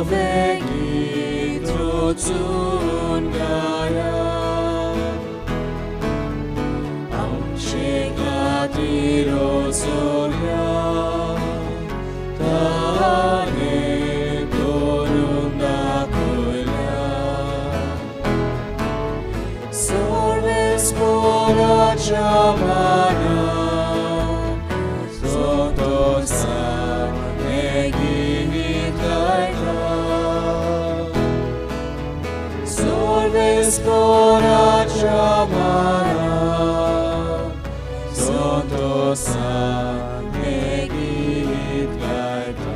नवे गीत रचून गाया आमचे खातीर रचल्या ताणें करून दाखयल्या सर्वेस्पराच्या मानान सोतोसान हें गीत गायता सर्वेस्पराच्या मानान सोतोसान हें गीत गायता.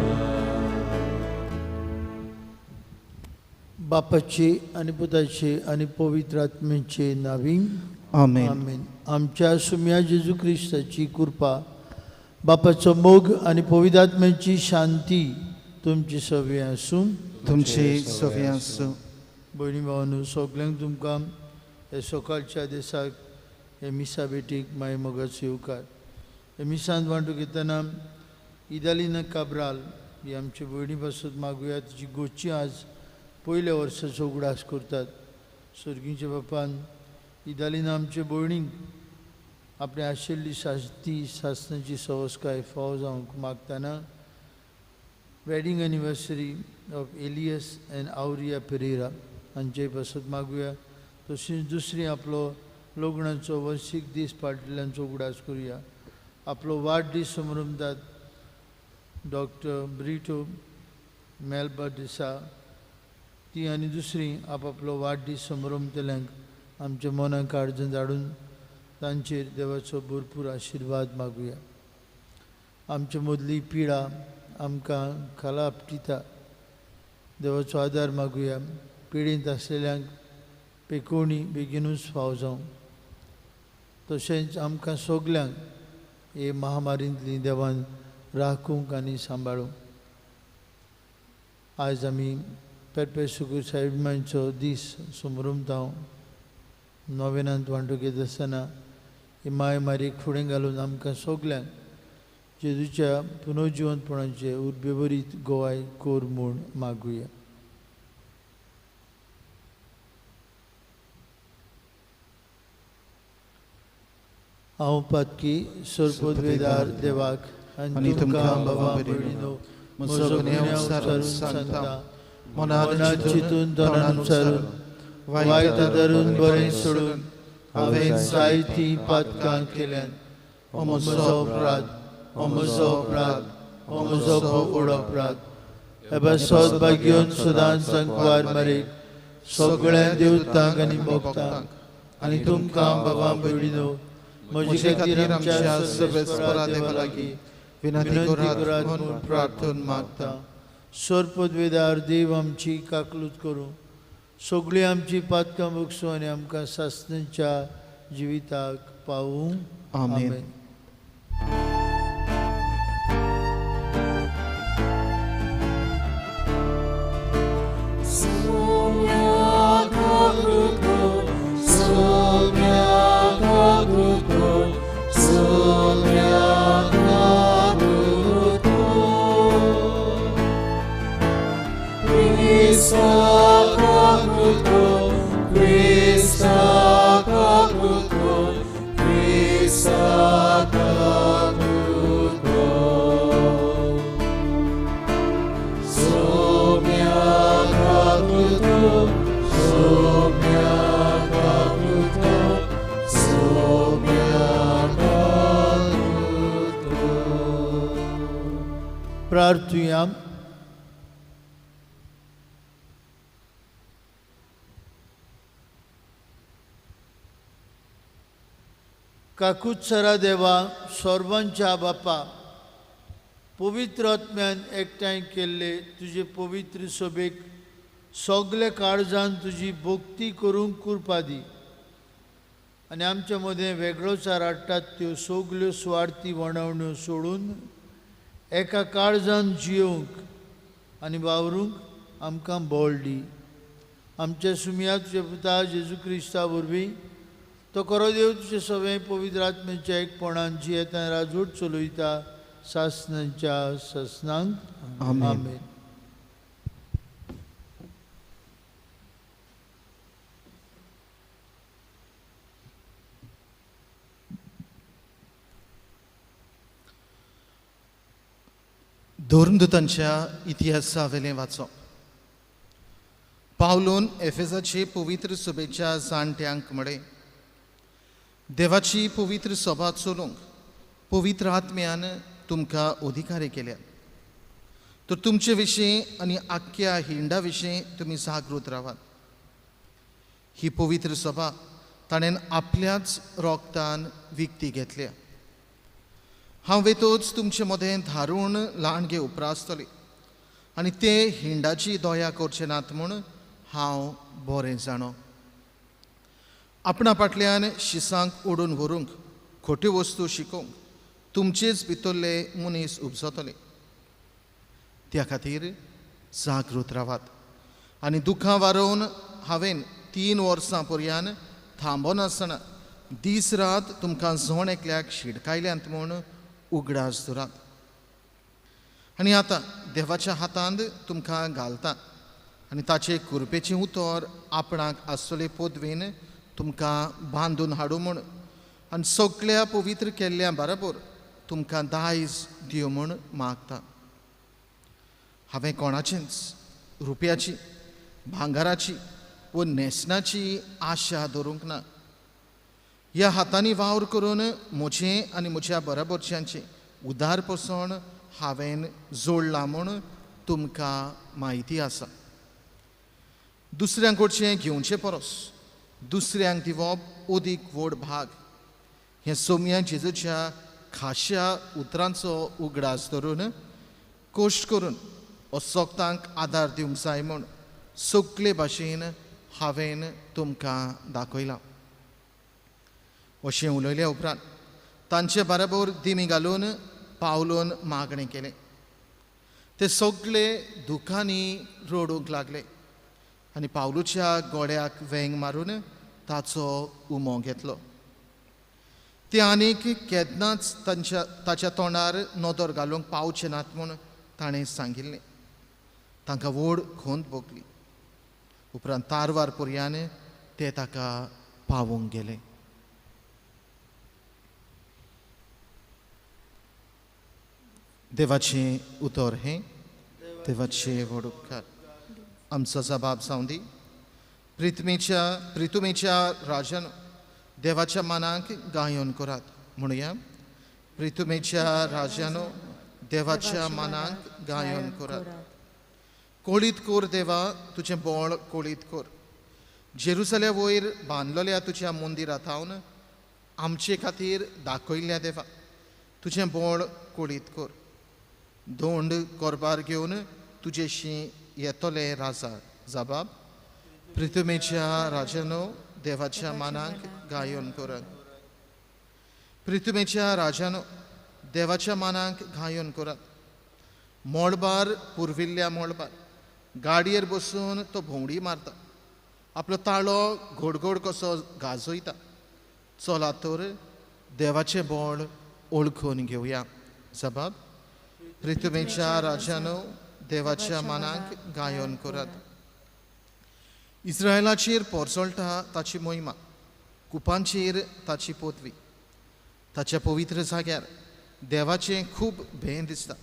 बापाची आनी पुताची आनी पवित्र आत्म्याचे नावी आमेन. आमेन. आमच्या सुम्या जेजू क्रिस्ताची कृपा, बापाचो मोग आनी पवित्र आत्म्याची शांती तुमची सगळी आसूं. तुमची सगळी आसूं. भयणी भावानू, सगल्यांक तुमकां हे सकाळच्या दिसाक हे मिसा भेटीक माय मोगाचो येवकार. हे मिसांत वांटूंक येतना इदालिना काब्राल ही आमचे भयणी पासत मागुया. तिची गोची आज पयल्या वर्साचो उगडास करतात. सर्गीच्या बापान इदालिना आमचे भयणीक आपणे आशिल्ली शास्ती सासनाची सवस्काय फावो जावंक मागतना wedding anniversary of Elias and Aurea Pereira हांचे पासत मागुया. तशीच दुसरी आपलो लग्नाचो वर्शीक दीस पाळटल्यांचो उगडास करुया. आपलो वाडदीस समरमतात डॉक्टर ब्रिटो मेल्बा दिसा ती आनी दुसरी आपआपलो वाडदीस समरमतल्यांक आमच्या मनाक काळजान धाडून तांचेर देवाचो भरपूर आशिर्वाद मागुया. आमचे मदली पिडा आमकां खाला आपटिता, देवाचो आदार मागुया. पिडेंत आसलेल्यांक पेकोवणी बेगीनूच फाव जावं. तशेंच आमकां सगल्यांक हे महामारींतली देवान राखूंक आनी सांबाळूंक. आयज आमी पेरपे सुकूर साहेबांचो दीस समरमता. नोवेनांत वांटूंक येता आसतना ही माय मारीक फुडें घालून आमकां सगल्यांक जेजूच्या पुनर्जिवंतपणाचे उर्बेभरीत गोवाय कोर म्हूण मागुया. हांव पातकी सरपदवेदार देवाक आनी तुमकां बाबा भयणीनो म्हजो गुन्यांव विचारून सांगता, मनान चिंतून तोंडान उच्चारून वायट धरून बरें सोडून हांवें जायतीं पातकां केल्यात. हो म्हजो अपराध, हो म्हजो अपराध, हो म्हजो व्हड अपराध. हे पासत भाग्योन सदांच संकवार मारीक सगळ्या देवतांक आनी भक्तांक आनी तुमकां बाबा भयणीनो म्हजे खातीर आमच्या सर्वेस्परा देवा लागीं विनंती करात म्हूण प्रार्थना मागता. सरपदवेदार देव आमची काकलूत करूं, सगळीं आमची पातकां बगसूं आनी आमकां सासणाच्या जिविताक पावूं. आमेन. प्रार्थुया. काकुत्सरा देवा, सर्वांच्या बापा, पवित्र आत्म्यान एकठांय केल्ले तुजे पवित्र सभेक सगळे काळजान तुजी भक्ती करूंक कृपा दी आनी आमच्या मदें वेगळोचार हाडटात त्यो सगल्यो सुवार्थी वणावण्यो सोडून एका काळजान जियोवंक आनी वावरूंक आमकां बळ दी. आमच्या सुमया तुज्या पुता जेजू क्रिस्ता वरवीं तो खरो देव तुजे सगळें पवित्र आत्म्याच्या एकपणान जियेता राजवट चलयता सासणाच्या सासणांक. आमेन. आमेन. धर्मदूतांच्या इतिहासा वेलें वाचप. पावलून एफेजाचे पवित्र सभेच्या जाणट्यांक म्हळें, देवाची पवित्र सभा चलोवंक पवित्र आत्म्यान तुमकां अधिकारी केल्यात, तर तुमचे विशीं आनी आख्ख्या हिंडा विशीं तुमी जागृत रावात. ही पवित्र सभा ताणें आपल्याच रोगतान विकती घेतल्या. हांव वेतोच तुमचे मदें धारून लांडगे उप्रासतले आनी ते हिंडाची दया करचे नात म्हूण हांव बरें जाणो. आपणा फाटल्यान शिसांक ओडून व्हरूंक खोट्यो वस्तू शिकोवंक तुमचेच भितरले मनीस उपजतले. त्या खातीर जागृत रावात आनी दुखां वारोवन हांवें 3 वर्सां पर्यान थांबनासतना दीस रात तुमकां जण एकल्याक शिडकायल्यांत म्हूण उगडास धरात. आनी आतां देवाच्या हातांत तुमकां घालता आनी ताचे कृपेचें उतर आपणाक आसतले पदवेन तुमकां बांदून हाडूं म्हूण आनी सगळ्या पवित्र केल्ल्या बराबर तुमकां दायज दिवं म्हूण मागता. हांवें कोणाचेंच रुपयाची, भांगराची वो न्हेसणाची आशा धरूंक ना. ह्या हातांनी वावर करून म्हजें आनी म्हज्या बराबरच्यांचें उदार पसण हांवें जोडलां म्हूण तुमकां म्हायती आसा. दुसऱ्यां कडचें घेवचे परस दुसऱ्यांक दिवप अदीक व्हड भाग हें सोम्या जेजूच्या खाश्या उतरांचो उगडास धरून कश्ट करून असोक्तांक आदार दिवंक जाय म्हूण सगळे भाशेन हांवें तुमकां दाखयलां. अशें उलयल्या उपरांत तांचे बराबर दिमी घालून पावलून मागणें केलें. ते सगळे दुखांनी रडूंक लागले आनी पावलूच्या गोड्याक वेंग मारून ताचो उमो घेतलो. ते आनीक केन्नाच ताच्या तोंडार नदर घालूंक पावचे नात म्हूण ताणें सांगिल्लें. तांकां व्हड खंत भोगली. उपरांत तारवार पर्यान ते ताका पावोवंक गेले. देवाचें उतर हें देवाचें व्हड उपकार. आमचो जबाब जावं दी. प्रितुमेच्या राजान देवाच्या मानाक गायन करात म्हणुया. प्रितुमेच्या राजानो देवाच्या मानाक गायन करात. कोळीत कोर देवा तुजें बोळ कोळीत कोर. जेरुसल्या वयर बांदलेल्या तुज्या मंदिरा थावन आमचे खातीर दाखयल्ल्या देवा तुजें बोळ कोळीत कोर. दोंड कोरबार घेवन तुजेशी येतले राजा. जबाब प्रितुमेच्या राजानो देवाच्या मानाक गायन करात. प्रितुमेच्या राजानो देवाच्या मानाक गायन करात. मळबार पुर्विल्ल्या मळबार गाडयेर बसून तो भोंवडी मारता, आपलो ताळो घोडघोड कसो गाजयता. चला तर देवाचें बोळ ओळखून घेवया. जबाब प्रितुमेच्या राजानो देवाच्या मानाक गायन करात. इस्रायलाचेर पोरसळटा ताची मोहिमा, कुपांचेर ताची पदवी. ताच्या पवित्र जाग्यार देवाचें खूब भें दिसता.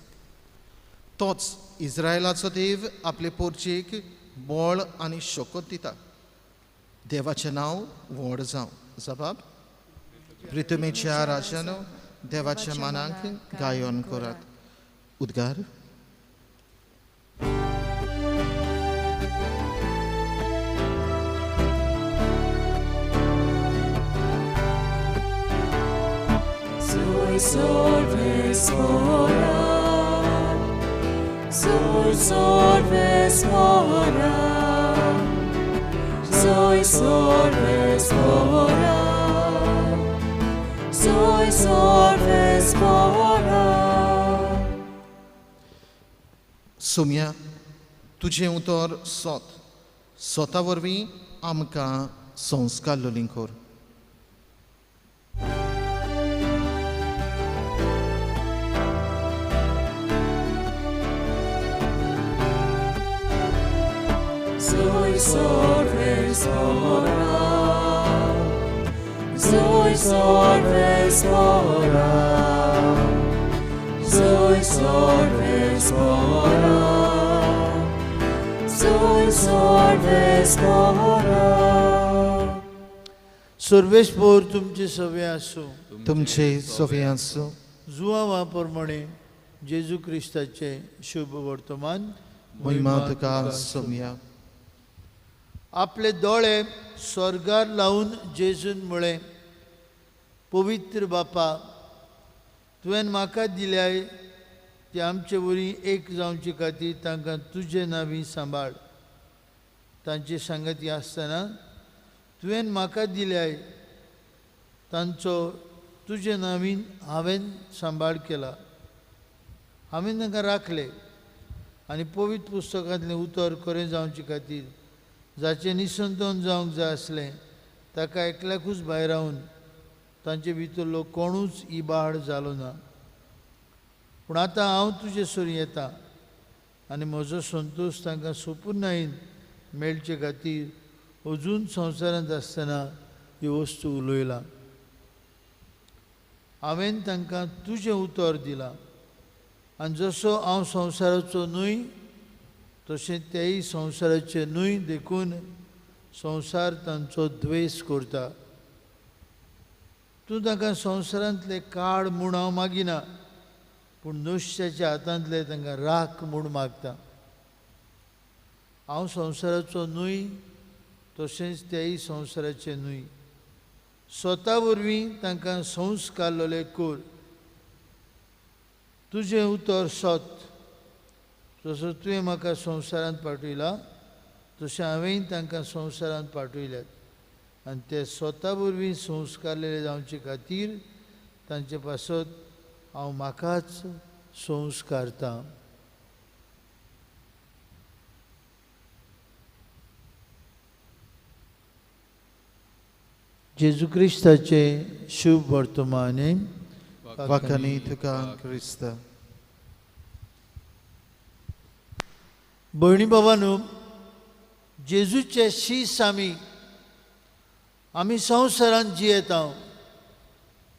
तोच इस्रायलाचो देव आपले पोरचेक बळ आनी शकत दिता. देवाचें नांव व्हड जावं. जबाब प्रितुमेच्या राजानो देवाच्या मानाक गायन करात. उद्गार. Solves mora, Sol solves mora, Sol solves mora, Sol solves mora. Soumya, तुजें उतर सोत सोता वरवीं आमकां संस्कार लोलिंकोर. Zoe solves mora, Zoe solves mora, Zoe solves Vespora, Sunt Vespora. सर्वेस्पोर तुमचे सवे आसूं. तुमचे सवे आसूं. जुआवा प्रमाणे जेजू क्रिस्ताचें शुभ वर्तमान. महिमा तुका सोमया. आपले दोळे स्वर्गार लावन जेजून म्हळें, पवित्र बापा, तुवें म्हाका दिल्याय ते आमचे वरी एक जावचे खातीर तांकां तुजे नांवी सांबाळ. तांचे सांगती आसतना तुवें म्हाका दिल्याय तांचो तुजे नांवीन हांवें सांबाळ केला. हांवें तांकां राखले आनी पवित्र पुस्तकांतलें उतर खरें जावचे खातीर जाचें निसंतन जावंक जाय आसलें ताका एकल्याकूच भायरावन तांचे भितरलो कोणूच इबाड जालो ना. पूण आतां हांव तुजे सरीं येता आनी म्हजो संतोश तांकां सोपुर्णायेन मेळचे खातीर अजून संवसारांत आसतना ह्यो वस्तू उलयला. हांवें तांकां तुजें उतर दिलां आनी जसो हांव संवसाराचो न्हय तशें तेय संवसाराचे न्हय, देखून संवसार तांचो द्वेश करता. तूं तांकां संवसारांतले काड म्हूण हांव मागिना, पूण नुस्त्याच्या हातांतले तांकां राख म्हूण मागता. हांव संवसाराचो न्हय तशेंच तेय संवसाराचे न्हय. स्वता वरवीं तांकां संस्कारलेले कर. तुजें उतर सत. जसो तुवें म्हाका संवसारांत पाठयला तशें हांवेंय तांकां संवसारांत पाठयल्यात आनी ते स्वता वरवीं संस्कारलेले जावचे खातीर तांचे पासत हांव म्हाकाच संस्कारतां. जेजू क्रिस्ताचें शुभ वर्तमान. वाखाणी तुका क्रिस्त. भयणी बाबांनो, जेजूचे शीस आमी आमी संवसारांत जियेता,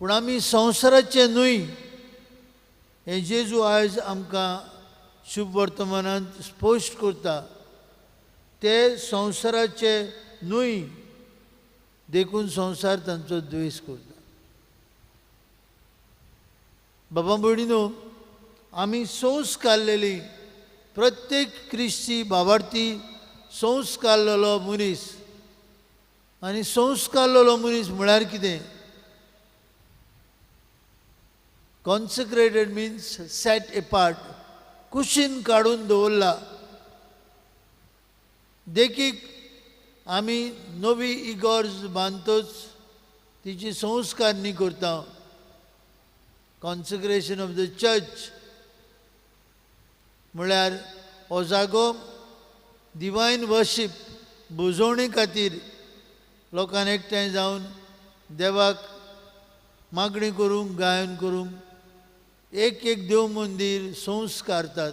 पूण आमी संवसाराचे न्हय हें जेजू आयज आमकां शुभ वर्तमानांत स्पश्ट करता. ते संवसाराचे न्हय देखून संवसार तांचो द्वेश करता. बाबा भयणीनो, आमी संस्कारलेली प्रत्येक क्रिस्ती बाबार्थी संस्कारलेलो मनीस. आनी संस्कारलेलो मनीस म्हळ्यार कितें? कॉन्सेक्रेटेड मिन्स सेट एपार्ट, कुशीन काडून दवरला. देखीक आमी नवी इगर्ज बांदतच तिची संस्कारणी करता, कॉन्सेक्रेशन ऑफ the church म्हळ्यार हो जागो डिवायन वर्शीप बुजोवणे खातीर लोकांक एकठांय जावन देवाक मागणी करूंक, गायन करूंक एक एक देव मंदीर संस्कारतात.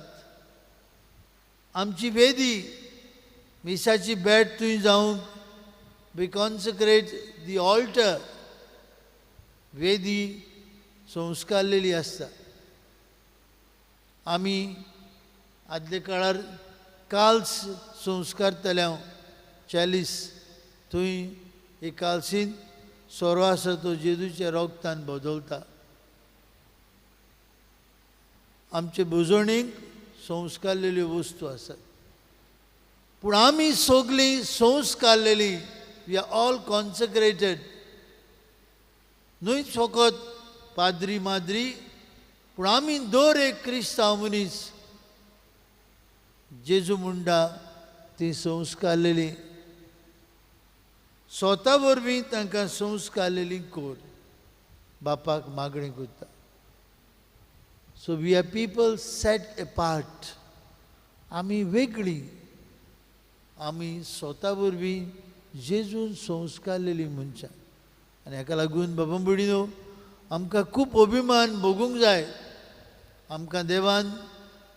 आमची वेदी मिसाची भेट थंय जावंक we consecrate the altar, वेदी संस्कारलेली आसता. आमी आदल्या काळार काल्स संस्कारतले हांव चॅलीस, थंय एक कालसीन सोरो आसा तो जेजूच्या रोगतान बदलता. आमचे बुजवणीक संस्कारलेल्यो वस्तू आसात, पूण आमी सगळीं संस्कारलेली, we are all consecrated. न्हय फकत पाद्री माद्री, पूण आमी दर एक क्रिस्तांव मनीस जेजू म्हणटा ती संस्कारलेली स्वता वरवीं तांकां संस्कारलेली कर बापाक मागणी करता. So we are people set apart. आमी वेगळी, आमी स्वता वरवीं जेजून संस्कारलेली मनशां. आनी हाका लागून बाबा भयणीनो आमकां खूब अभिमान भोगूंक जाय. आमकां देवान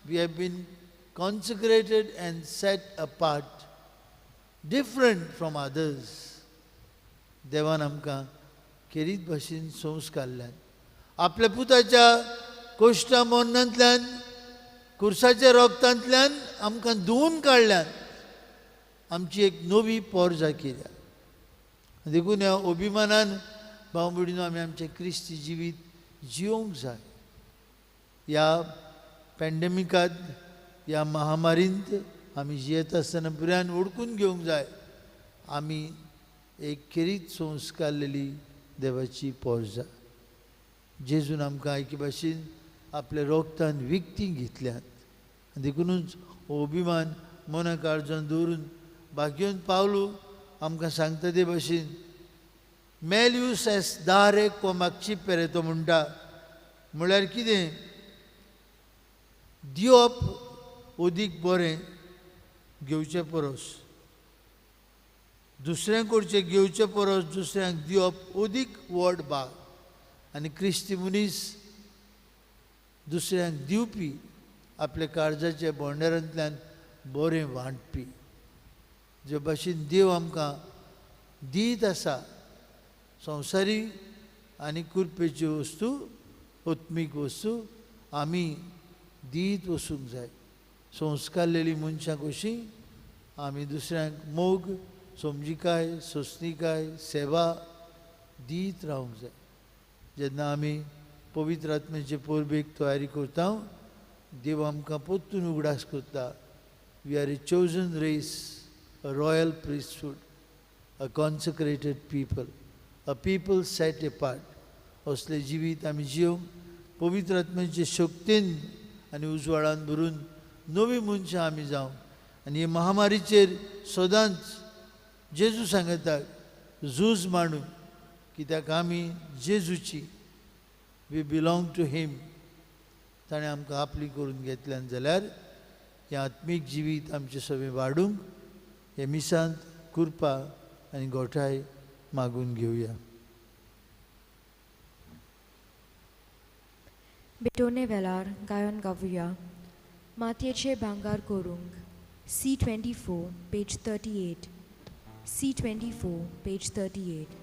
we have been consecrated and set apart, different from others. देवान आमकां खेरीत भाशेन संस्कारल्यान आपल्या पुताच्या कोश्टा मरणांतल्यान कुर्साच्या रोगतांतल्यान आमकां धुवून काडल्यान आमची एक नवी पोरजा केल्या. देखून ह्या अभिमानान भाव भयणीनो आमी आमचें क्रिस्ती जिवीत जियोंक जाय. ह्या पॅन्डेमिकांत ह्या महामारींत आमी जियेता आसतना पुरायन ओडकून घेवंक जाय आमी एक खेरीत संस्कारलेली देवाची पोरजा. जेजून आमकां एके भाशेन आपल्या रोगतान विकती घेतल्यात. देखुनूच हो अभिमान मना काळजान दवरून भाग्योन पावलू आमकां सांगता ते भाशेन मेल्यूस एस दारे कोमागची पेरेतो म्हणटा. म्हळ्यार कितें दिवप अदीक बरें घेवचे परस, दुसऱ्यां कडचें घेवचे परस दुसऱ्यांक दिवप अदीक व्हड भाग. आनी क्रिस्ती मनीस दुसऱ्यांक दिवपी, आपल्या काळजाच्या भंडारांतल्यान बरें वांटपी. जे भाशेन देव आमकां दीत आसा संवसारी आनी कृपेच्यो वस्तू, आत्मीक वस्तू आमी दीत वसूंक जाय. संस्कारलेली मनशां कशीं आमी दुसऱ्यांक मोग, समजिकाय, सोंसणिकाय, सेवा दीत रावंक जाय. जेन्ना आमी पवित्र आत्म्याचे परबेक तयारी करता देव आमकां परतून उगडास करता, we are a chosen race, a royal priesthood, a consecrated people, a people set apart. असलें जिवीत आमी जियोंक पवित्र आत्म्याचे शक्तीन आनी उजवाडान भरून नवी मनशां आमी जावं. आनी हे महामारीचेर सदांच जेजू सांगता झूज मांडून, कित्याक आमी जेजूची, we belong to him. ताणें आमकां आपली करून घेतल्यान जाल्यार हें आत्मीक जिवीत आमचें सगळें वाडूंक हे मिसांत कृपा आनी गोठाय मागून घेवया. बेटोने वेलार गायन गावया मातयेचे भांगार करूंक. C24 page 38. C24 page 38.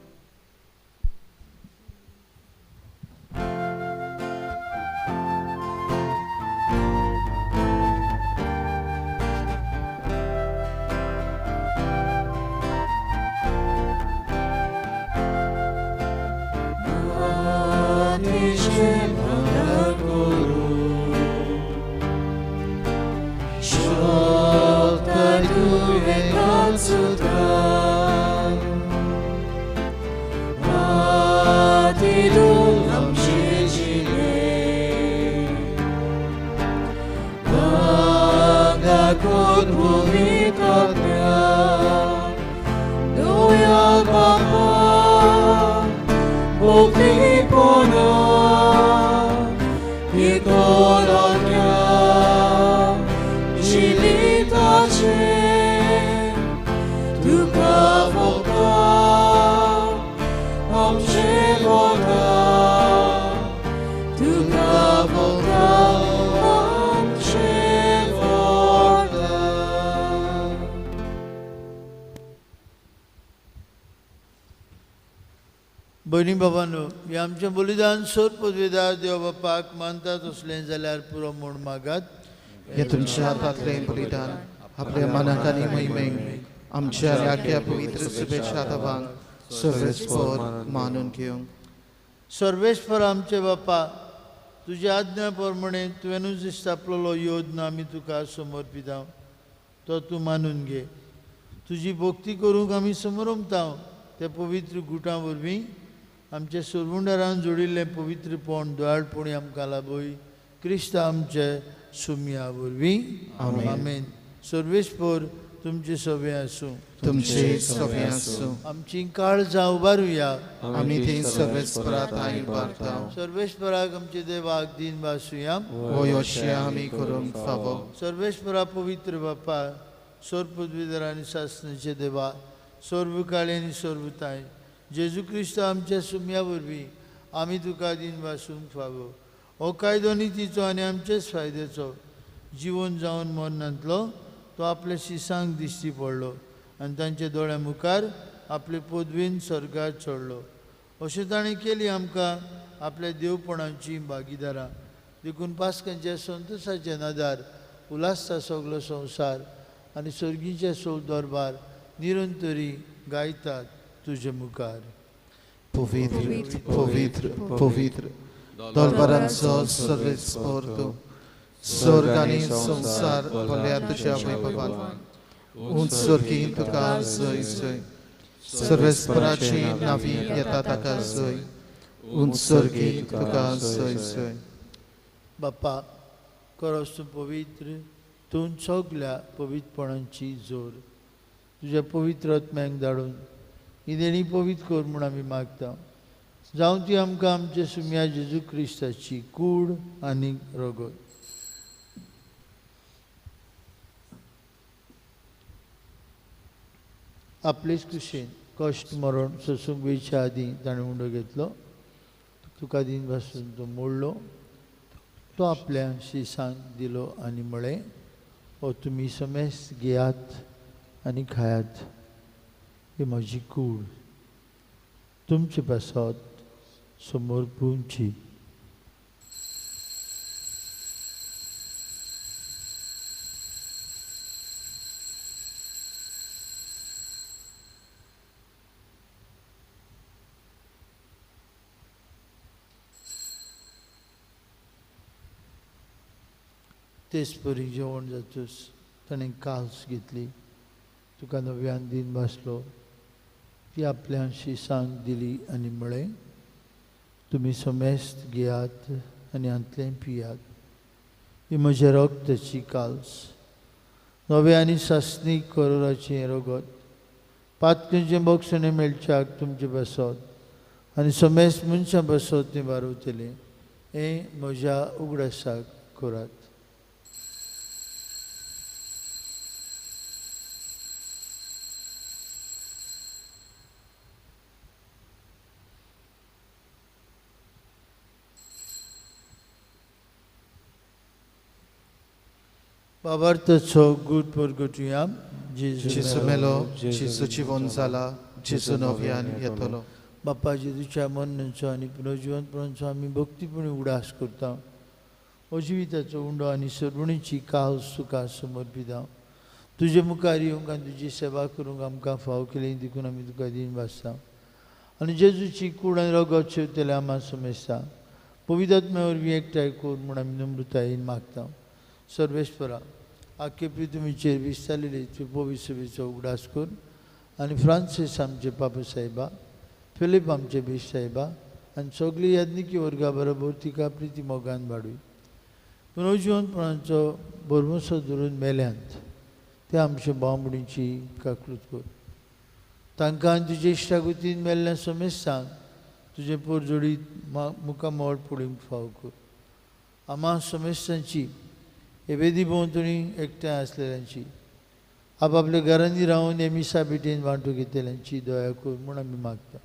भयणी बाबांनो, हें आमचें बलिदान सोद पदवेदार देव बापाक मानता तसलें जाल्यार पुरो म्हूण मागात. हे तुमच्या हातांतलें बलिदान आपल्या मनाक आनी महिमेक आमच्या आख्या पवित्र शुभेच्छा तवांक सर्वेस्पर मानून घेवंक. सर्वेस्पर आमचे बापा, तुज्या आज्ञा प्रमाणे तुवेंनूच स्थापलेलो योजना आमी तुका समर्पिता, तो तूं मानून घे. तुजी भक्ती करूंक आमी समरमता त्या पवित्र गुटां वरवीं आमच्या सुरवुंडारान जोडिल्लें पवित्रपण दयाळपणी आमकां लाभय. क्रिस्त आमचे सुमया वरवीं आमेन. सर्वेस्पर तुमचे सवे आसूं. तुमचे सवे आसूं. आमची काळजां उबारुया. आमी ती सर्वेस्पराक उबारता. सर्वेस्पराक आमचे देवाक दीन भासुया. हो आमी करूंक फावो. सर्वेस्परा पवित्र बापा, सर्वपदवीधर आनी सासणाचे देवा, सर्वकाळी आनी सर्वताय, जेजू क्रिस्त आमच्या सुमया वरवीं आमी तुका दीन भासूंक फावो. हो कायदो नितीचो आनी आमचेच फायद्याचो जिवन जावन मरणांतलो तो आपल्या शिसांक दिश्टी पडलो आनी तांच्या दोळ्या मुखार आपले पदवीन स्वर्गार चडलो. अशें ताणें केली आमकां आपल्या देवपणाची भागीदारां. देखून पास्कांच्या संतोशाचे नदार उल्हासता सगलो संवसार आनी सर्गीचे सोब दरबार निरंतरी गायतात तुजे मुखार. पवित्र पवित्र पवित्र दरबारांचो सर्वेस्पर तूं, स्वर्ग आनी संवसार भरल्या तुज्या वैभवान. उंच स्वर्गी तुका जय जय, सर्वेस्पराची नावी येता ताका जय, उंच स्वर्गी तुका जय जय. बापा करस तूं पवित्र, तूं सगल्या पवित्रपणांची जोर. तुज्या पवित्र आत्म्यांक धाडून ही देणी पवित्र कर म्हूण आमी मागता. जावं ती आमकां आमच्या सुम्या जेजू क्रिस्ताची कूड आनी रगत. आपलेच कुशीन कश्ट मरण सोसूंक वेच्या आदीं ताणें उंडो घेतलो, तुका दिन भासून तो मोडलो, तो आपल्या शिसांक दिलो आनी म्हळें, हो तुमी समेस्त घेयात आनी खायात, ही म्हजी कूड तुमचे पासत समर्पूंची. तेच परी जेवण जातूच ताणें काल्स घेतली, तुका नव्यान दिन भासलो, ती आपल्या शिसांक दिली आनी म्हळें, तुमी समेस्त घेयात आनी हांतलें पियात, ही म्हज्या रक्ताची काल्स, नवें आनी सासणीक करोराचें रगत, पातकेचें बक्षणें मेळच्याक तुमचे बसत आनी समेस्त मनशां बसत तें बारवतलें, हें म्हज्या उगडासाक करात. बाबार्थाचो गूट परगटुया. जेजू मेलो, जेजू जिवन जाला, जेजू नव्यान येतलो. बापा जेजूच्या मरणाचो आनी पुनर्जिवनपणाचो आमी भक्तीपणी उडास करता. हो जिविताचो उंडो आनी सर्वणीची काल्स तुका समर्पिता. तुजे मुखार येवंक आनी तुजी सेवा करूंक आमकां फाव केली देखून आमी तुका दिन भासता. आनी जेजूची कूड आनी रगत शेवतले आमा समेस्ता पवित्र आत्म्या वरवीं एकठांय कर म्हूण आमी नम्रतायेन मागता. सर्वेस्परा आख्खे पृथ्वीचेर विस्तारलेली तुवें पवित्र सभेचो उगडास कर आनी फ्रांसीस आमचे पापा साहेबा, फिलीप आमचे बेश साहेबा आनी सगळी याज्ञिकी वर्गा बरोबर तिका प्रिती मोगान वाडूय. पुनर्जिवनपणाचो भरवंसो धरून मेल्यांत ते आमच्या भावभयणींची काकळूत कर. तांकां आनी तुजे इश्टागतीन मेल्ल्या समेस्तांक तुजें पोरजोडीत मुखामळ पळोवंक फाव कर. आमा समेस्तांची हे वेदी भोंवतणी एकठांय आसलेल्यांची, आपापल्या घरांनी रावन हे मिसा भेटेन वांटू घेतल्यांची दया कर म्हूण आमी मागता.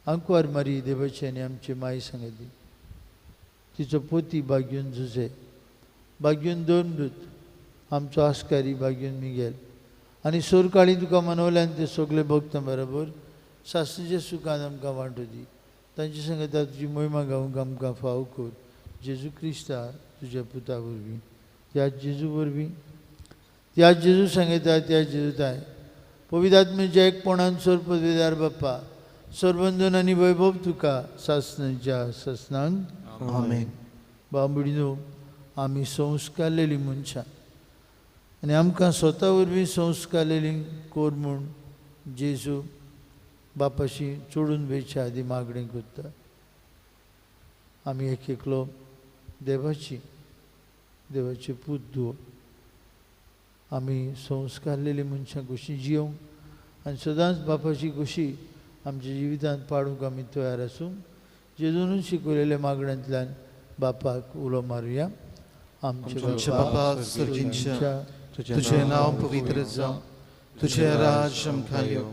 आंकवार मारी देवाची आनी आमची माई सांगती, तिचो पोती बाग्यून जुजे, बाग्यून दोन दूत, आमचो आस्कारी बाग्यून मिगेल आनी सोरकाळी तुका मनवल्यान ते सगळे भक्त बरोबर सासणीच्या सुखान आमकां वांटू दी. तांचे सांगता तुजी मोहिमा गावंक आमकां फाव कर. जेजू क्रिस्ता तुज्या पुता वरवीं, त्या जेजू वरवीं, त्या जेजू सांगता त्या जेजूताय पवित्र आत्म्याच्या एकपणान सोर पदवेदार बाप्पा सरबंधन आनी वैभव तुका सासणाच्या सासणांक. आमेन. बाबडीनो, आमी संस्कारलेली मनशां आनी आमकां स्वता वरवीं संस्कारलेली कोर म्हूण जेजू बापाशी चोडून वेच्या आदी मागणें करता. आमी एक एकलो देवाची देवाचे पूत धुवो. आमी संस्कारलेली मनशां कशी जियोवंक आनी सदांच बापाची कशी आमच्या जिवितांत पाडूंक आमी तयार आसूं. जेजूनच शिकयलेल्या मागण्यांतल्यान बापाक उलो मारुया. आमचे बापा सर्गींच्या, तुजें नांव पवित्र जावं, तुजें राज आमकां येवं,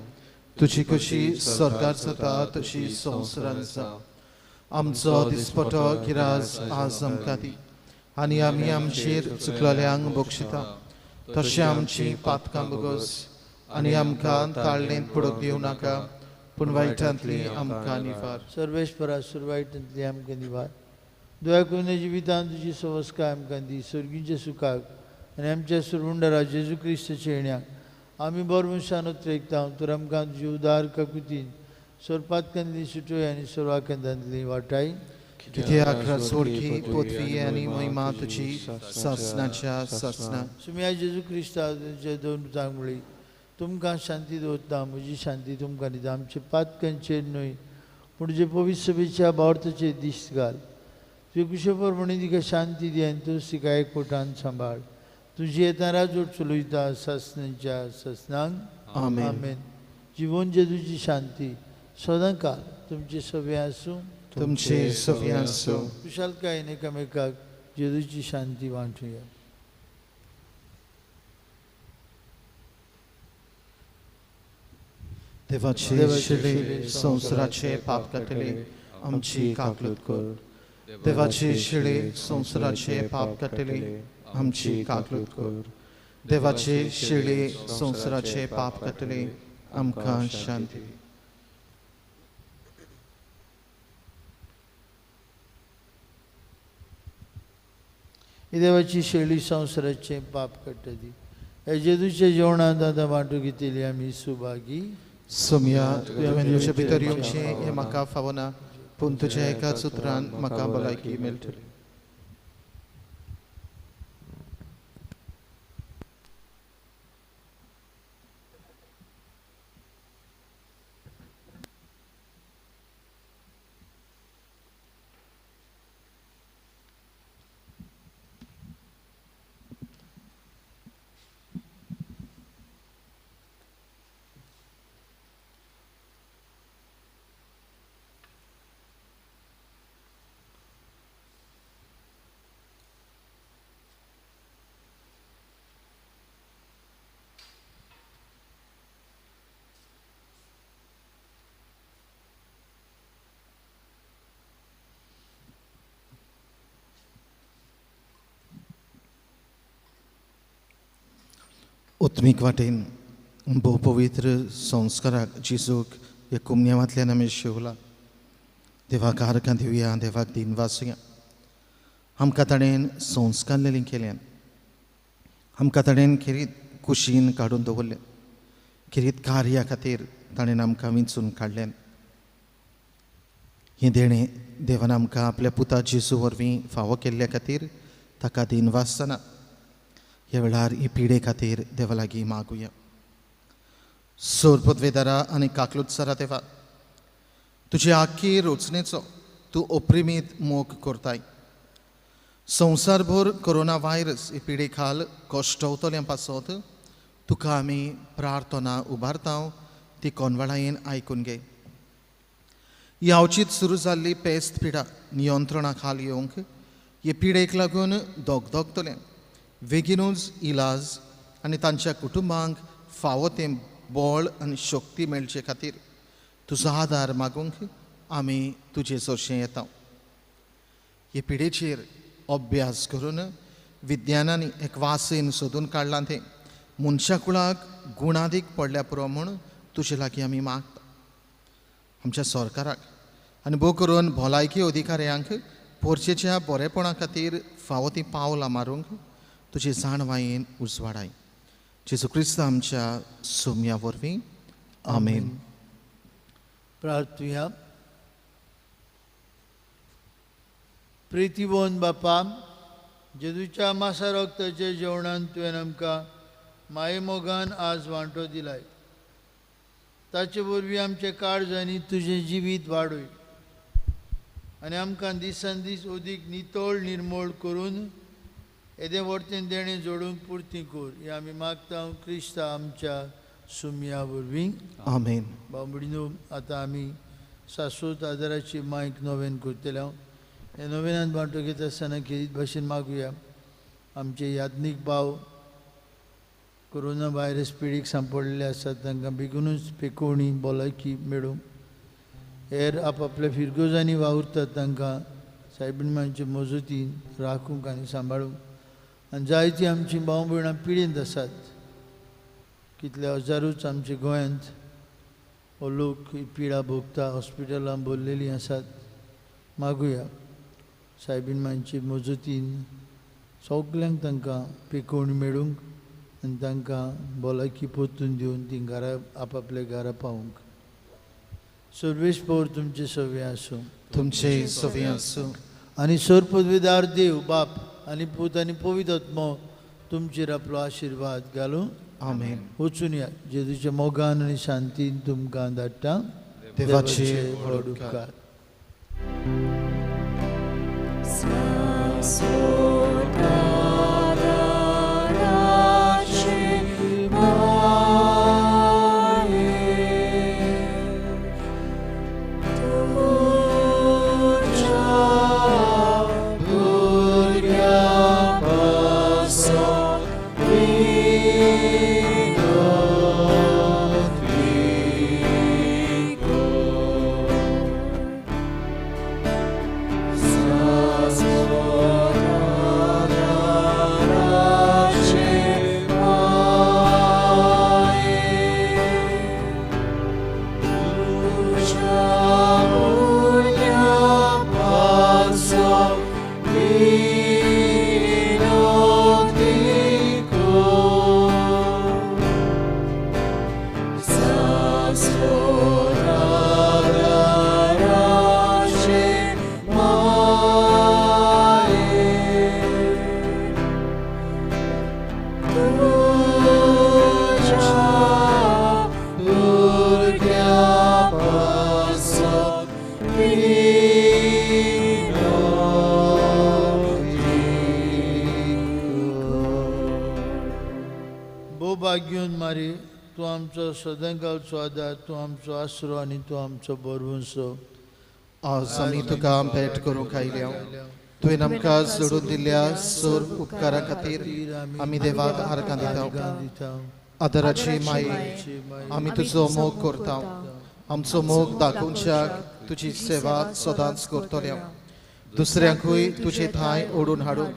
तुजी कशी स्वर्गार जाता तशी संवसारांत जावं. आमचो दिसपटो गिराज आज आमकां दी आनी आमी आमचेर चुकलेल्यांक बक्षिता तशें आमची पातकां बगस आनी आमकां ताळणेंत पडूंक दिवं नाका, पूण वायटांतली आमकां निवार. सर्वेस्परा, सुरवायटांतली आमकां निवार. दया करून जिवितान तुजी सवस्काय आमकां दी सर्गींच्या सुखाक आनी आमच्या सुरवंडरा जेजू क्रिस्ताच्या येण्याक आमी बरो मनशान उतरेकता तर आमकां तुजी उदार काकुतीन सोरपातकांतली सुटोय आनी सोरवाकांतांतली वाटाय. कित्याक सोडकी पृथ्वी आनी महिमा तुजी सासणाच्या सासणा. सुम्या जेजू क्रिस्ता तुमचे दोन पुतांक म्हळी तुमकां शांती दवरता म्हजी शांती तुमकां दिता आमचे पातकांचेर न्हय पूण जे पवित्र सभेच्या भावार्थाचेर दिश्ट घाल. तुवें कुशे प्रमाणे तिका शांती दी आनी तूं तिका एकवटान सांबाळ. तुजी येता राजवट चलयता सासणाच्या सासणांक. आमेन. जिवन जेजूची शांती सदां काल तुमचे सगळे आसूं. तुमचे सगळे आसूं. कुशालकायेन एकामेकाक जेजूची शांती वांटुया. देवाचे शिळे संवसाराचे पाप काडटले आमची काकलूत कर. देवाचे शिळे संवसाराचे पाप काडटले आमची काकलूत कर. देवाचे शिळे संवसाराचे पाप काडटले आमकां शांती. देवाची शेळी संवसाराचे पाप काडटा ती ह्या जेजूच्या जेवणांत आतां वांटू घेतली आमी सुभागी. सोमया तुवें म्हजे भितर येवचें हें म्हाका फावना पूण तुज्या एकाच उतरान म्हाका भलायकी मेळटली. उत्मीक वाटेन भोव पवित्र संस्काराक जेजूक ह्या कुमन्यांवांतल्यान आमी शिवला. देवाक आर्गां दिवया, देवाक दिनवासुया. आमकां ताणें संस्कार लेगीत केल्यान, आमकां ताणें खेरीत कुशीन काडून दवरलें, खेरीत कार्या खातीर ताणें आमकां विंचून काडलें. हें देणें देवान आमकां आपल्या पुता जेजू वरवीं फावो केल्ल्या खातीर ताका दिनवासतना ह्या वेळार ही पिडे खातीर देवा लागीं मागुया. सोरपदवेदारा आनी काकलुत्सरा देवा, तुजे आख्खी रचनेचो तूं अप्रिमीत मोग करताय. संवसारभर कोरोना व्हायरस हे पिडे खाल कश्टवतल्या पासत तुका आमी प्रार्थना उबारता, ती कोनवाळायेन आयकून घे. ही अवचीत सुरू जाल्ली पेस्त पिडा नियंत्रणा खाल येवंक हे पिडेक लागून दगदगतलें बेगीनूच इलाज आनी तांच्या कुटुंबांक फावो तें बळ आनी शक्ती मेळचे खातीर तुजो आदार मागूंक आमी तुजे सरशें येता. हे पिडेचेर अभ्यास करून विज्ञानांनी एक वासीन सोदून काडलां तें मनशा कुळाक गुणादीक पडल्या पुरो म्हूण तुजे लागीं आमी मागता. आमच्या सरकाराक आनी भोव करून भलायकी अधिकाऱ्यांक पोरचेच्या बरेपणा खातीर फावो तीं पावलां मारूंक तुजे जाणवायेन उजवाडाय. जेजू क्रिस्त आमच्या सोम्या वरवीं. आमेन. प्रार्थुया. प्रितीबोन बापा, जेजूच्या मासा रक्ताच्या जेवणान तुवें आमकां मायेमोगान आज वांटो दिलाय, ताचे वरवीं आमचें काळज आनी तुजें जिवीत वाडय आनी आमकां दिसान दीस अदीक नितळ निर्मोळ करून येदें वर्तेन देणें जोडूंक पुरती कर. हें आमी मागता क्रिस्ता आमच्या सुमया वरवीं. आमेन. बाबडीनो, आतां आमी शाश्वत आदाराची मायक नोवेन करतले. ह्या नोवेनान वांटो घेता आसतना खेरीत भाशेन मागुया आमचे याज्ञीक भाव कोरोना व्हायरस पिडीक सांपडलेले आसात तांकां बेगीनूच पेकोवणी भलायकी मेळूं. हेर आपआपल्या फिरगोजांनी वावुरतात तांकां सायबीण मजतीन राखूंक आनी सांबाळूंक. आनी जायतीं आमचीं भाव भयणां पिडेंत आसात, कितले हजारूच आमच्या गोंयांत हो लोक ही पिडा भोगता, हॉस्पिटलां भरलेलीं आसात. मागुया सायबीन मांयचे मजतीन सगल्यांक तांकां पिकोवणी मेळूंक आनी तांकां भलायकी परतून दिवन तीं घरा आपापल्या घरा पावूंक. सर्वेश पवर तुमचे सवे आसूं. तुमचे सवे आसूं. आनी सर्वपदवीदार देव बाप आनी पूत आनी पवित्र आत्मो तुमचेर आपलो आशिर्वाद घालूं. आमेन. वचून या जेजूच्या मोगान आनी शांतीन तुमकां धाडटा. देवाचे व्हड उपकार. तूं आमचो सदांकाळचो आदार, तूं आमचो आसरो आनी तूं आमचो भरवंसो. आज आमी तुका भेट करूंक आयल्या. तुवें आमकां जोडून दिल्ल्या सर्व उपकारा खातीर आमी देवाक आर्गां दिता. आदराची माये, आमी तुजो मोग करता. आमचो मोग दाखोवच्याक तुजी सेवा सदांच करतल्या. दुसऱ्यांकूय तुजे ठांय ओडून हाडूंक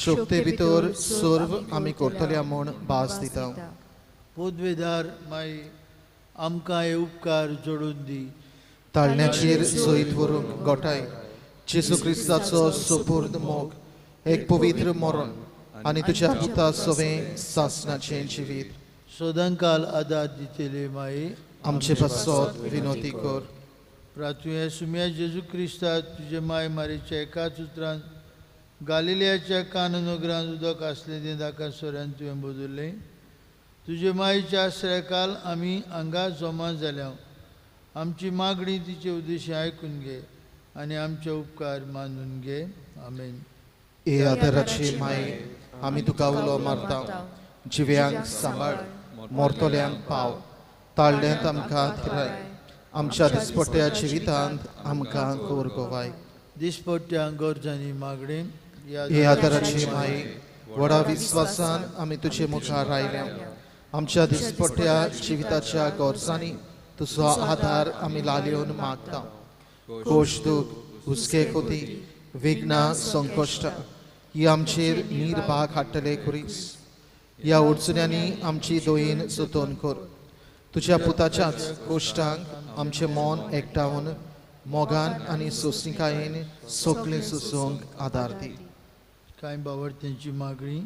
शक्ते भितर सर्व आमी करतल्या म्हूण भास दिता. पदवेदार माई, आमकां हे उपकार जोडून दी. ताळण्याचेर जैत व्हरूंक गोठाय जेजू क्रिस्ताचो सुपूर्द मोग, एक पवित्र मरण आनी तुज्या पुता सवें सासनाचें जिवीत सदांकाल आदार दितले माई, आमचे पासत विनोती कर. प्रातुया सुम्या जेजू क्रिस्ता तुजे माय मारीच्या एकाच उतरान गालिलियाच्या काननगरान उदक आसलें तें दाका सोऱ्यान तुवें बदल्लें. तुजे मायेच्या आश्रयाकाल आमी हांगा जमा जाल्या. आमची मागणी तिचे उद्देशी आयकून घे आनी आमचे उपकार मानून घे. आमेन. हे आदराची माये, आमी तुका उलो मारता. जिव्यांक सांबाळ, मोरतल्यांक पाव, ताळ्यांत आमकां थिराय, आमच्या दिसपट्ट्या जिवितांत आमकां कोर गोवाय. दिसपट्ट्या गरजांनी मागणी. हे आदराची माये, व्हडा विस्वासान आमी तुजे मुखार आयल्या. आमच्या दिसपट्ट्या जिविताच्या गरजांनी तुजो आदार आमी लालिवन मागता. कोश दूख, हुस्के खोती, विघ्नां, संकश्टां ही आमचेर निर्भाग हाडटले खुरीस. ह्या अडचण्यांनी आमची दोयेन जतन कर. तुज्या पुताच्याच कोश्टांक आमचें मन एकठावन मोगान आनी सोंसणिकायेन सगळें सोंसूंक आदार दी. कांय बावडत्यांची मागणी.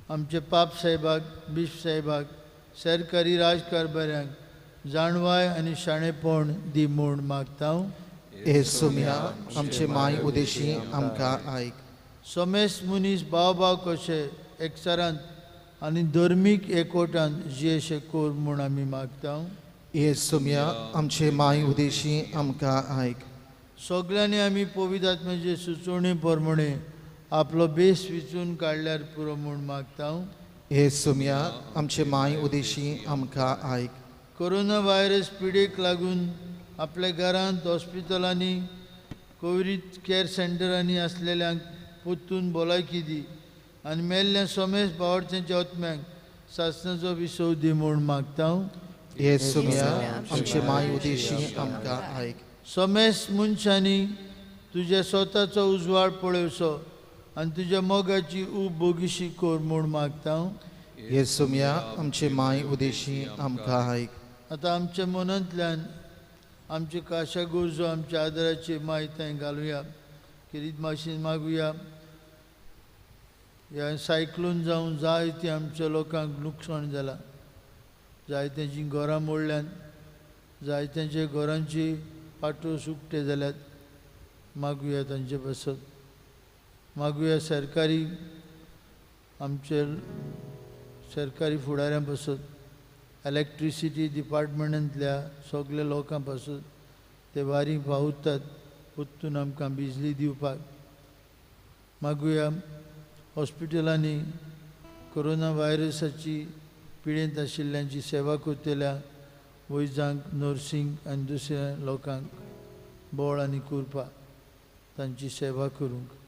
आमचे पाप साहेबाक, बिश्प साहेबाक, सरकारी राजकारभाऱ्यांक जाणवाय आनी शाणेपण दी म्हूण मागता. हे सोम्या, आमचे माय उदेशी आमकां आयक. समेस्त मनीस भाव भाव कशे एकचारान आनी धर्मीक एकवटान जियेशे कर म्हूण आमी मागता. हे सोम्या, आमचे माय उदेशी आमकां आयक. सगल्यांनी आमी पवित्र आत्म्याचे सुचोवणे प्रमाणे आपलो बेस विचून काडल्यार पुरो म्हूण मागता. हे सोम्या, आमचे माय उदेशी आमकां आयक. कोरोना व्हायरस पिडेक लागून आपल्या घरांत, हॉस्पिटलांनी, कोविड केअर सेंटरांनी आसलेल्यांक परतून भलायकी दी आनी मेल्ल्या समेस्त भावार्थ्यांच्या आत्म्यांक सासणाचो विसव दी म्हूण मागता. हे सोम्या, आमचे माय उदेशी आमकां आयक. समेस्त मनशांनी तुज्या स्वताचो उजवाड पळोवचो आनी तुज्या मोगाची ऊब बोगीशी कर म्हूण मागता. हे सोम्या, आमचे माय उदेशी आमकां आयक. आतां आमच्या मनांतल्यान आमचे काशा गरजो आमच्या आदाराची माय थंय घालुया खेरीत मातशें मागुया ह्या सायक्लोन जावन जायते आमच्या लोकांक लुकसाण जालां, जायत्यांचीं घरां मोडल्यात, जायत्यांच्या घरांची पाटोस उक्ते जाल्यात. मागुया तांचे पासत. मागुया सरकारी आमचे सरकारी फुडाऱ्यां पासत, इलेक्ट्रिसिटी डिपार्टमेंटांतल्या सगल्या लोकां पासत, ते वारी पावतात परतून आमकां बिजली दिवपाक. मागुया हॉस्पिटलांनी कोरोना व्हायरसाची पिडेंत आशिल्ल्यांची सेवा करतल्या वैजांक, नर्सींक आनी दुसऱ्या लोकांक बळ आनी कुरपा तांची सेवा करूंक.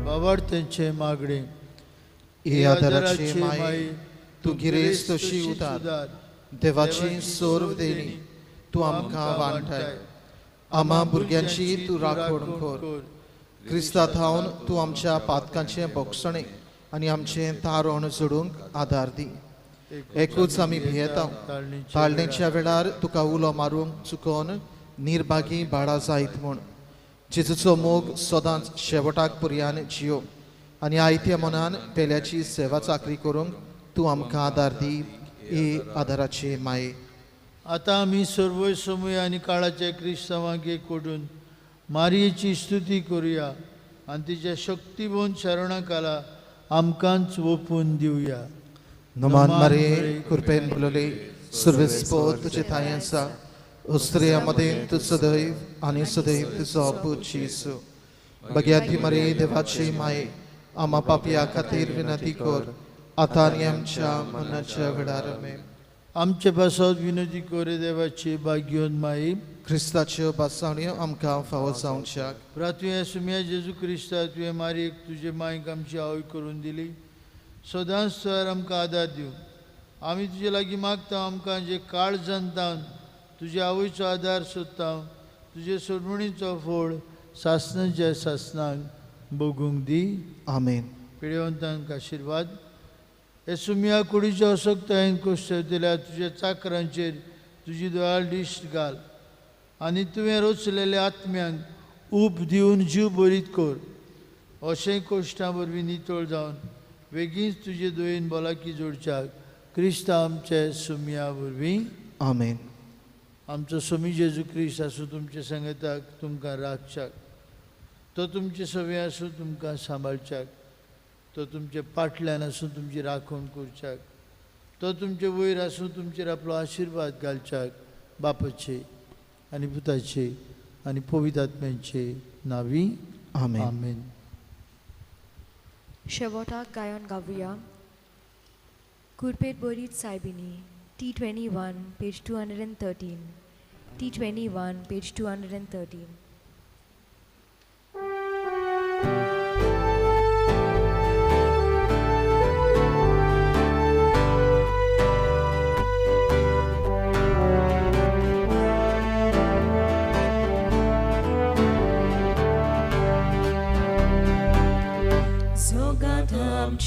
बाबार्थ्यांचे मागणे. हे आदाराचे माये, तूं गिरेस्त अशी उदार, देवाची सर्व देणी तूं आमकां वांटाय. आमा भुरग्यांची तूं राखण कर. क्रिस्ता थावन तूं आमच्या पातकांचें बोगसणें आनी आमचें तारण जोडूंक आदार दी. एकूच आमी भियेता, ताळणेच्या वेळार तुका उलो मारूंक चुकोन निर्भागी बाळा जायत म्हूण. जेजूचो मोग सदांच शेवटाक पर्यान जियो आनी आयत्या मनान पेल्याची सेवा चाकरी करूंक तूं आमकां आदार दी. हे आदाराचे माये. आतां आमी सर्व समय आनी काळाच्या क्रिस्तांवांक एकवटून मारयेची स्तुती करुया आनी तिच्या शक्तिवंत शरणा काला आमकांच ओपून दिवया. नमान मारये, कृपेन भरलेली, सर्वेस्पोर तुजे ठांय आसा. स्त्रियां मदें तूं सदैव आनी सदैव तुजो पूत जेजू. बग्याती मरे देवाची माये, आमा पापया खातीर विनंती कर, आतां आनी आमच्या मरणाच्या वेळार. आमेन. आमचे पासत विनंती कर देवाची भाग्योन माई. क्रिस्ताच्यो बासावण्यो आमकां फावो जावच्याक. तुवें सुम्या जेजू क्रिस्ता, तुवें मारयेक तुजे मायक आमची आवय करून दिली. सदांच तर आमकां आदार दिवं. आमी तुजे लागीं मागता, आमकां जे काळजान तावन तुज्या आवयचो आदार सोदता, तुजे सोडवणीचो फोड सासणाच्या सासणाक बगूंक दी. आमेन. पिळेवंतांक आशिर्वाद. हे सुम्या कुडीच्या असक्तायेन कश्ट दिल्या तुज्या चाकरांचेर तुजी दोळां दिश्ट घाल आनी तुवें रचलेल्या आत्म्यांक ऊब दिवन जीव बरीत कर. अशें कश्टां वरवीं नितळ जावन बेगीनच तुजे दयेन भलायकी जोडच्याक क्रिस्ता आमचे सुम्या वरवीं. आमेन. आमचो स्वामी जेजू क्रिस्त आसूं तुमचे संगताक, तुमकां राखच्याक, तो तुमचे सवे आसूं तुमकां सांबाळच्याक, तो तुमचे पाटल्यान आसूं तुमची राखण करच्याक, तो तुमचे वयर आसूं तुमचेर आपलो आशिर्वाद घालच्याक. बापाचे आनी पुताचे आनी पवित्र आत्म्याचे नांवी. आमेन. आमेन. शेवटाक गायन गावया. कुरपेट बोरीत सायबिनी, T21, page 213. T21, page 213.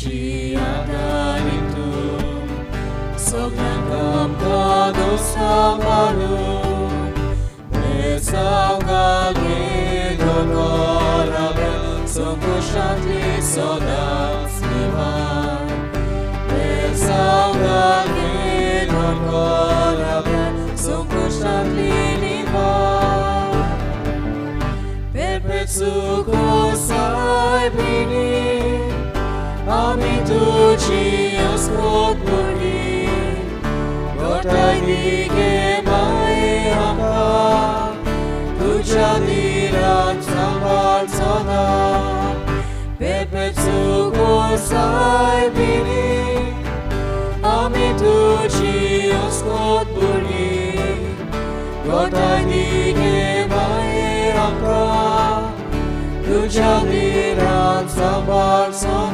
तुजी आदारी तूं सगळ्यांक आमकां दोस्ता मारू बेसांव घालून दोतोराब्या संकुश्टांतली सदांच निवार बेसांव घालून दोतोराब्या संकुश्टांतली निवार Perpetuo saibini, ami tuji oskot muri, gotay dige mai amka, tuja dirat sambar sada. Perpetuo saibini, ami tuji oskot muri, gotay dige mai amka, tuja dirat sambar sada.